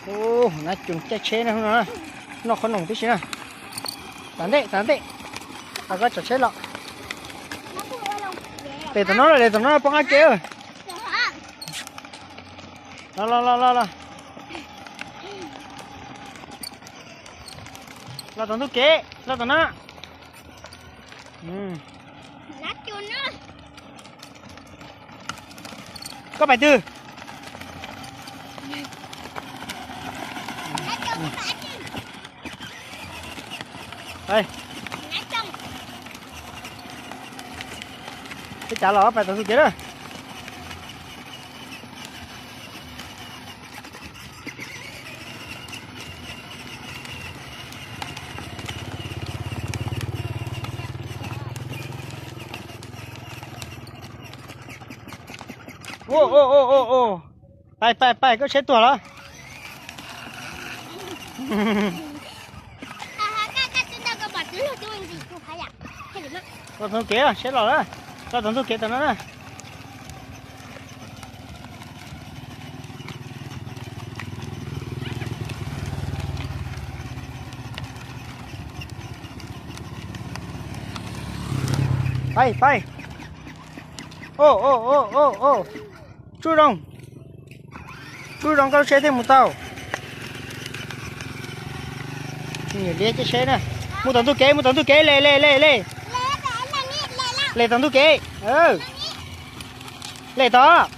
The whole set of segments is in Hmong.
Ub, nab cus caij tsheb na, noj qhob noom tib si na. Txav ntej, txav ntej, koj tsom tsheb los. Les tom no, les tom no poob qab ke. Los los los los los. Los tom ntug kev, los tom no. Koj pais twg? Peb cav los pais tom ntug kev na. Pais pais pais, koj tsheb tuag los? Los tom ntug kev, tsheb los lawm. Los tom ntug kev tom no na. Pais pais. Tsuj zoo, tsuj zoo koj lub tsheb thiaj mus tau. Liab caij tsheb na. Mus tom ntug kev, mus tom ntug kev, les les les les. Les tom ntug kev. Les tod.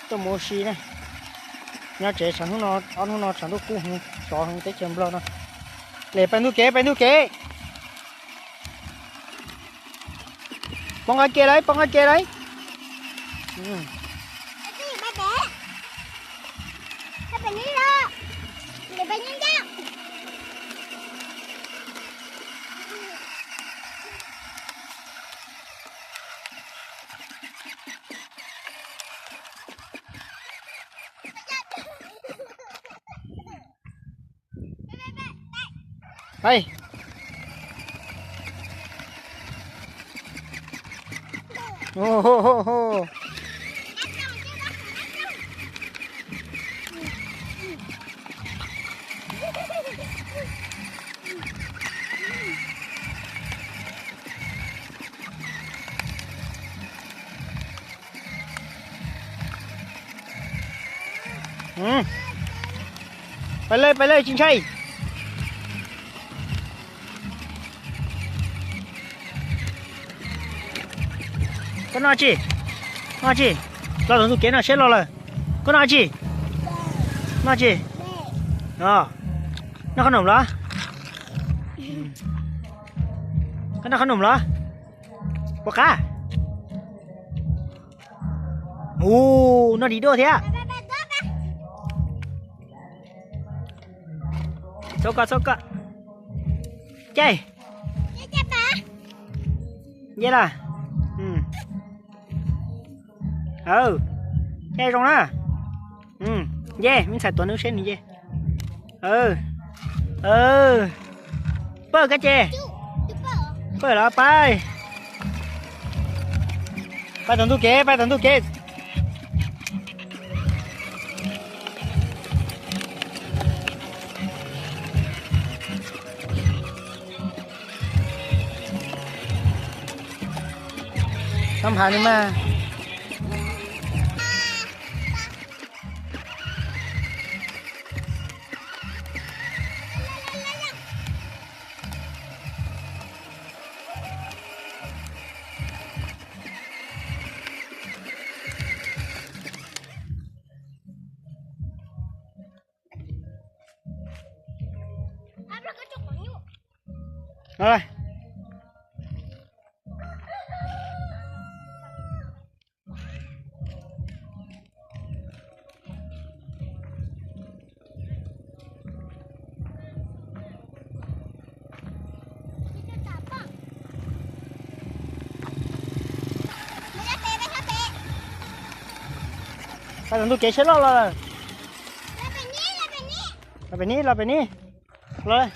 Tuaj mus ua si na. Nyob tsev tshav hnub no, ob hnub no tshav ntuj kub heev, sov heev teb chaws Nplog no. Les pais ntug kev, pais ntug kev. Poob qab ke lauj, poob qab ke lauj. Hais. Pais lawm, pais lawm, tsis ntshai. Koj noj tsi? Noj tsi? Los tom ntug kev no, tsheb los lawm. Koj noj tsi? Noj tsi? Noj qhob noom los? Koj noj qhob noom los? Puas qab? Mus, noj dim duaj thiab. Txhob koj, txhob koj. Caij. Nce las. Caij zoo na. Nce, me ntxhais tuav nws seb nws nce. Pawg kab ce. Pawg los pais. Pais tom ntug kev, pais tom ntug kev. Txhob nphav nws mas. Pais tom ntug kev sab loj los lawm. Los pem ni, los pem ni. Los,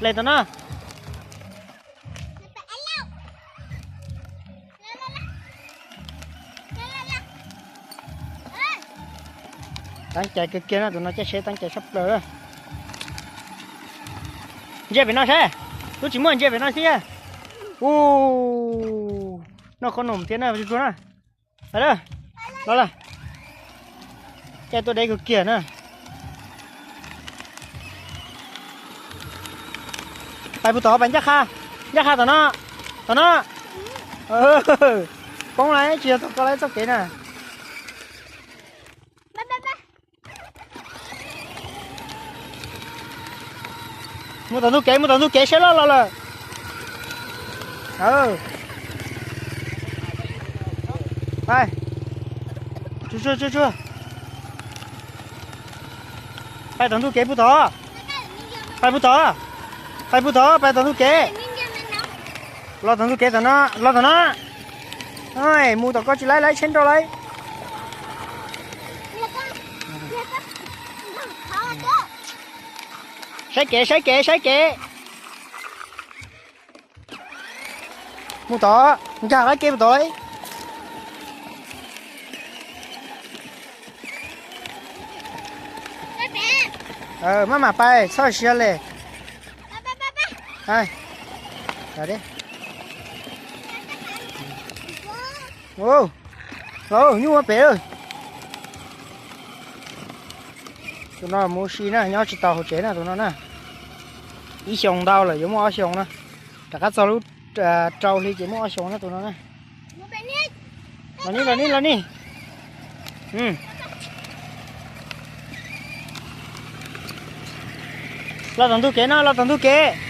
les tom no. Teeb cai kawg kiag no, tus no caij tsheb teeb cai tshaj plaws. Ntsia pem no saib, twb tsis muaj, ntsia pem no xwb. Ua, noj qhob noom thiab na, tsuag tsuag na. Los lawm, los lawm. Caij tuaj deb kawg kiag na. Pais puag tod, pais ncaj qha, ncaj qha tom no, tom no. Poob lawm, tsis yog thaum koj lawv txoj kev na. Mus tom ntug kev, mus tom ntug kev, saib loj los lawm. Pais, tsuag tsuag tsuag tsuag. Pais tom ntug kev puag tod. Pais puag tod. Pais puag tod, pais tom ntug kev. Los tom ntug kev tom no, los tom no. Mus tom koj tsis laib, laib tsheb nrau lauj. Saib kev, saib kev, saib kev. Mus tod, nkag qab kev mus tod lauj. Maj mam pais, txhob siab li. Los, nyuj ua pem. Tus no mus ua si na, nyob tsis tau hauv tsev na tus no na. Ib xyoos ntau lawm, yuav muaj ob xyoos na. Rov qab txog lub rau hli ces muaj ob xyoos na tus no na. Los ni, los ni, los ni. Los tom ntug kev no, los tom ntug kev.